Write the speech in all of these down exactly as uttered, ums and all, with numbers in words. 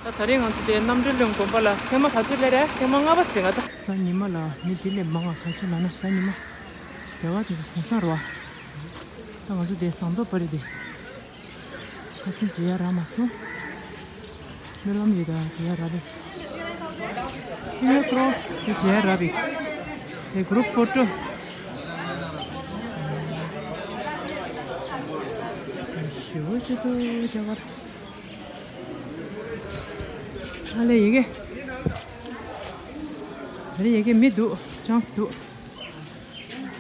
ད་རིང་ང་ཚོ་དེ་རྣམ་གྲོལ་གླིང་དགོན་པ་ལ་ཐེངས་མ་ག་ཚོད་སླེབས་རེད། ཐེངས་མ་ལྔ་པ་ཟེར་ང་ད། གཟའ་ཉི་མ་ལ་མི་དེ་ལས་མང་བ། ག་ཚོད་ལབ་ན་གཟའ་ཉི་མ་རྒྱ་གར་དེ་ཚོ་གུང་སེང་རེད་བ། ད་ང་ཚོ་དེ་ཟངས་མདོག་དཔལ་རི་དེ་ཁ་སང་མཇལ་ཡ་རག་མ་སོང་། སྨོན་ལམ་ཡོད་ད་མཇལ་ཡ་རག་པས། Fingers crossed དེ་མཇལ་ཡ་རག་པས། དེ་group photo ཞེ་པོ་ཅིག་འདུག་རྒྱ་གར། ཨ་ལས་ཡི་གེ། ད་རེས་ཡི་གེ་མི་འདུག chance འདུག་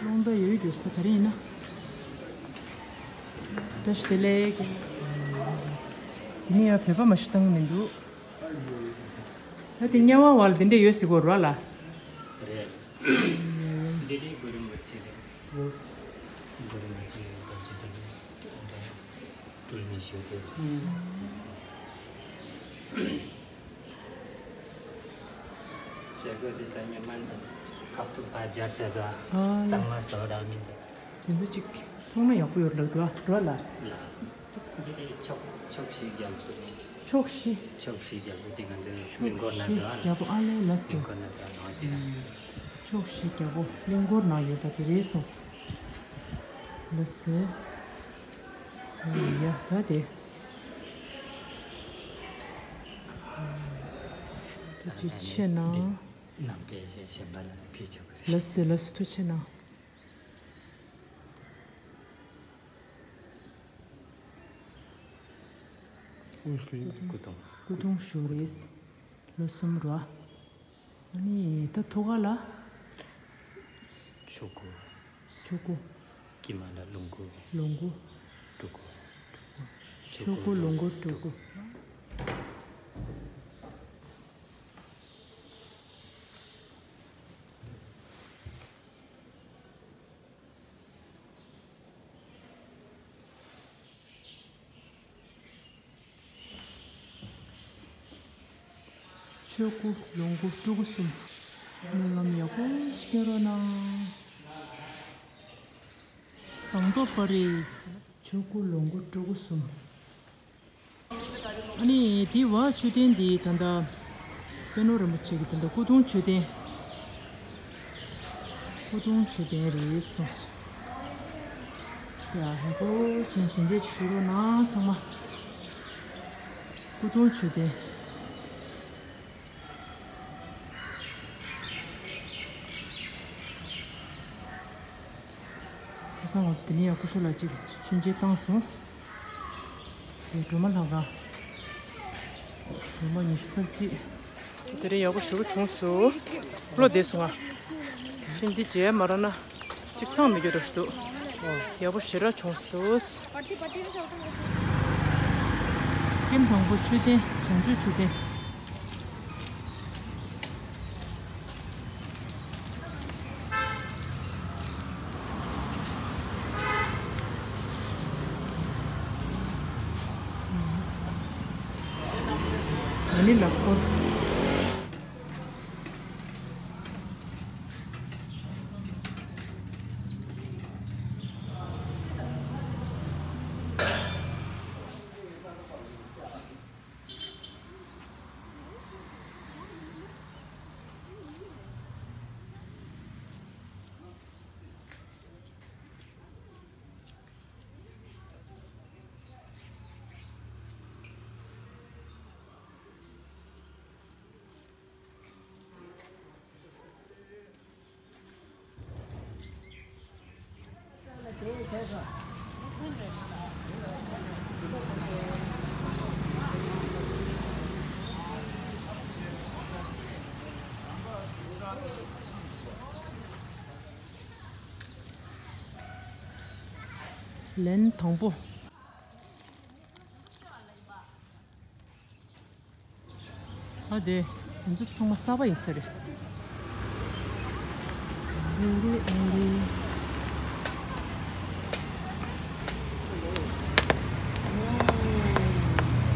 རླུང་རྟ་ཡོད་ཡོད་འགྱོ་ས། ད་རེས་ཡིན་ན། བཀྲ་ཤིས་བདེ་ལེགས། དེ་ནས་ཡང་བོད་པ་མ་ཞིག་བཏང་གི་མི་འདུག་ད་དེ་དམྱལ་བ་བ་ལ་དེ་འདྲས་ཡོད་ཟེར་གོ་ར་ལ། རེད། འདི་ལས་གུ་རུ་མི་ཆེ་རེད། གུ་རུ་མི་ཆེ་རེད། ད་ཅི་ད་ནི་སྤྲུལ་མི་ཤེས་ཏེ། བྱེད་སྒོ་འདི་ལྟ་ཉི་མ་འདི་ཁབ་ཏུ་ཕར་སྦྱར་ཟེར་དང་། ཨ་གཙང་མ་བཟོ་རག་མིན་འདུག་དེ་ཚོ་ཅིག་མཐོང་ན་ཡག་པོ་ཡོད་ལབ་འདུག་ཨ་རོ་ལ། ལ། འདི་ལས་ཕྱོགས་ཕྱོགས་བཞི་རྒྱབ་ཏུ། ཕྱོགས་བཞི། ཕྱོགས་བཞི་རྒྱབ་ཏུ་འདི་ང་ཚོའི་ཕྱོགས་མི་འགོར་ན་བཞི་འདུག་ཨ་ལ། རྒྱབ་པོ་ཨ་ལས་ལ་མི་ཟེར། འགོར་ན་འདུག་ཨ་ལ་འོ་དེ་ར། ཕྱོགས་བཞི་རྒྱབ་པོ་གླིང་སྐོར་ནང་ཡོད་པ་དེ་རེད་གསུངས་སོང་། ལ་ཟེར། ཡ་ད་དེ། ད་ཅི་ཆེ་ན། ནམ་མཁའི་ཞེན་པ་ལ་ཕེབས་ཆོག་གི་རེད། ལ་ཟེར་ལ་ཟེར་ཐུགས་ཆེ་ན། སྐུ་གདུང་། སྐུ་གདུང་ཞུ་རེད། ལོ་གསུམ་རོ། ཨ་ནི་ད་ཐུགས་ཀ་ལ། ཆོ་གུ། ཆོ་གུ། དཀྱིལ་མ་ལ་ལོངས་སྐུ། ལོངས་སྐུ། སྤྲུལ་སྐུ། ཆོ་གུ་ལོངས་སྐུ་སྤྲུལ་སྐུ། ཆོ་གུ་ལོངས་སྐུ་སྤྲུལ་སྐུ་གསུམ། སྨོན་ལམ་ཡག་པོ་ཞིག་སྐྱོན་རོགས་གནང་། ཟངས་མདོག་དཔལ་རི། ཆོ་གུ་ལོངས་སྐུ་སྤྲུལ་སྐུ་གསུམ། ཨ་ནི་དེ་བ་མཆོད་རྟེན་འདི་ད་ལྟ་པད་ནོར་རིན་པོ་ཆེ་གི་ད་ལྟ་སྐུ་གདུང་མཆོད་རྟེན། སྐུ་གདུང་མཆོད་རྟེན་རེད་གསུངས་སོང་། ཡ་ཧེ་གོ་ཅིན་ཅིན་རེད་ཞུ་རོགས་གནང་ཚང་མ། སྐུ་གདུང་མཆོད་རྟེན། ཁ་སང་ང་ཚོ་དེ་ནས་ཡང་སྐུ་ཞབས་ལགས་ཅིག་མཆོད་མཇལ་བཏང་སོང་། དེ་སྒྲོལ་མ་ལྷ་ཁང་། སྒྲོལ་མ་ཉི་ཤུ་རྩ་གཅིག་དེ་རིང་ཡག་པོ་ཞེ་པོ་བྱུང་སོང་། བློ་བདེ་སོང་ང་། ཁྱིམ་འདི་མཇལ་མ་རག་ན་གཅིག་ཚང་མི་འགྱུར་འགྲོ་ཞིག་འདུག་ཡག་པོ་ཞེ་དྲག་བྱུང་སོང་། ཀེམ་དང་པོ་མཆོད་རྟེན། བྱང་ཆུབ་མཆོད་རྟེན། ཨ་ནི་ལག་འཁོར། ལན་དང་པོ། ཨ་དེ། ང་ཚོ་ཚང་མ་གསར་པ་ཡིན་ས་རེད།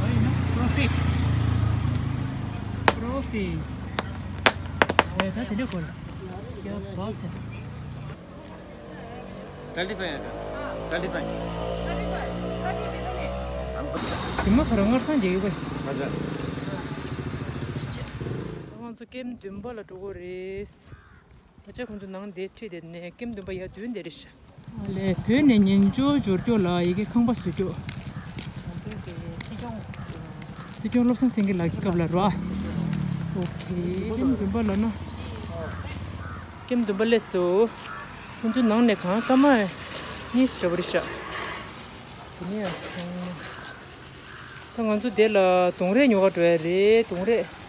ཨ་ཡིན་ན་པྲོ་ཕི། པྲོ་ཕི། ཨ་ད་དེ་འདྲ་གོ་ལ། ཡ་བག་དེ། Thirty five. Thirty five. དེ་མ་ཁ་ར་སྔར་སང་རྒྱག་གི་པས། ང་ཚོ་ཀེམ་བདུན་པ་ལ་འགྲོ་གི་རེད། ཨ་ཅག་ཁོང་ཚོ་ནང་དེ་ཁྲིད་དེ་ནས་ཀེམ་བདུན་པ་ཡར་བདུན་དེ་རེད་ཤག་ཨ་ལས་བོད་ནས་ཉིན་འགྲོ་འབྱོར་སྐྱོ་ལ་ཡི་གེ་ཁང་པ་བཟོ་སྐྱོ། སྲིད་སྐྱོང་བློ་བཟང་སེང་གེ་ལགས་ཀྱི་སྐབས་ལ་རོ། ཨོ་ཁེ། ཀེམ་བདུན་པ་ལ་ན། ཀེམ་བདུན་པ་སླེབས་སོ། ཁོང་ཚོའི་ནང་ནས་གང་སྐར་མ་གཉིས་འདྲ་པོ་རེད་ཤག་དེ་ནས་ཡང་ཚང་མ། ད་ང་ཚོ་དེ་ལ་དུང་རས་ཉོ་ག་འགྲོ་ཡ་རེད། དུང་རས་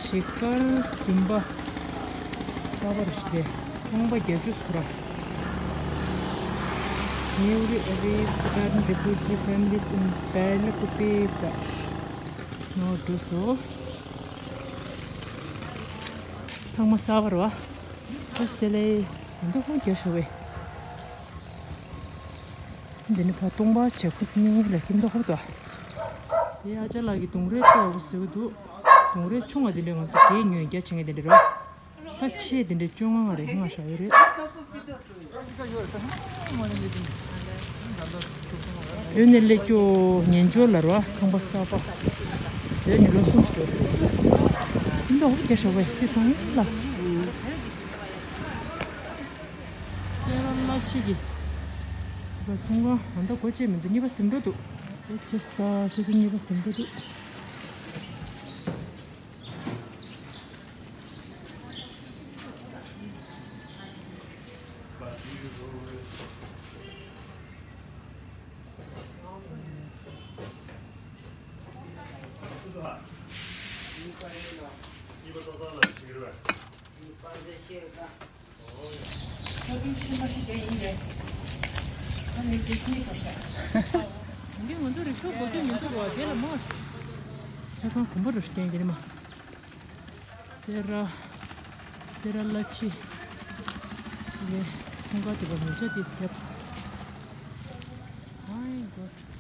གཞིས་སྒར་བདུན་པ་གསར་པ་རེད་ཤག་དེ་ཁང་པ་བརྒྱད་ཅུ་ཟིག་ར། Newly arrived Bhutan refugee families in Bailakkuppe ཟེར། ནོར་འགྲོ་སོ། ཚང་མ་གསར་པ་རེད་པ། བཀྲ་ཤིས་བདེ་ལེགས། ཡིན་ད་ཧོ་རྒྱ་ཤོ་བས། འདི་ནི་ཕ་སྟོང་པ་བྱེད་ཁུ་སི་མི་ལ་ཁྱིམ་ཐོག་ཧོབ་ཏོ། དེ་ཨ་ཅག་ལགས་ཀྱི་དུང་རས་ལྟ་བུ་ཟེར་གི་འདུག་དུང་རས་ཆུང་བ་འདི་འདྲས་ང་ཚོ་དེ་ཉོས་རྒྱ་ཆེ་ངེས་འདི་འདྲས་རོ། ད་ཆེ་འདི་འདྲས་བཅོ་ལྔ་རེ་ལྔ་ཤ་ཡོད་རེད། འོད་ནས་སླེབས་སྐྱོ་ཉན་འཇོ་ལ་རོ་ཁང་པ་གསར་པ། འོད་ནས་ལོ་གསུམ་སྐྱོ་རེད། འདི་འདྲ་ཧོབ་རྒྱ་ཤོ་བས་སི་སང་ལ། སེ་ར་བླ་ཆེ་གི། ཚོང་ཁང་ཨ་མདའ་སྒོ་ཕྱེ་མི་འདུག་གཉིས་པ་ཟིན་འགྲོ་འདུག་ཨེ་ཅེ་སི་ད་ཆེ་ཆེ་གཉིས་པ་ཟིན་འགྲོ་འདུག་འདི་ང་ཚོ་རིག་གཞུང་གོ་ཐོས་མི་འདུག་རོ། དེ་ལ་མོ། ཆ་ཚང་གོམ་པ་རུ་བསྟན་གྱི་རེད་མ། སེ་ར། སེ་ར་བླ་ཆེ། ཡེ། ཚོང་ཁང་དེ་བ་མི་ཆ་དེ་སྐྱབས། ཨའི་གོ།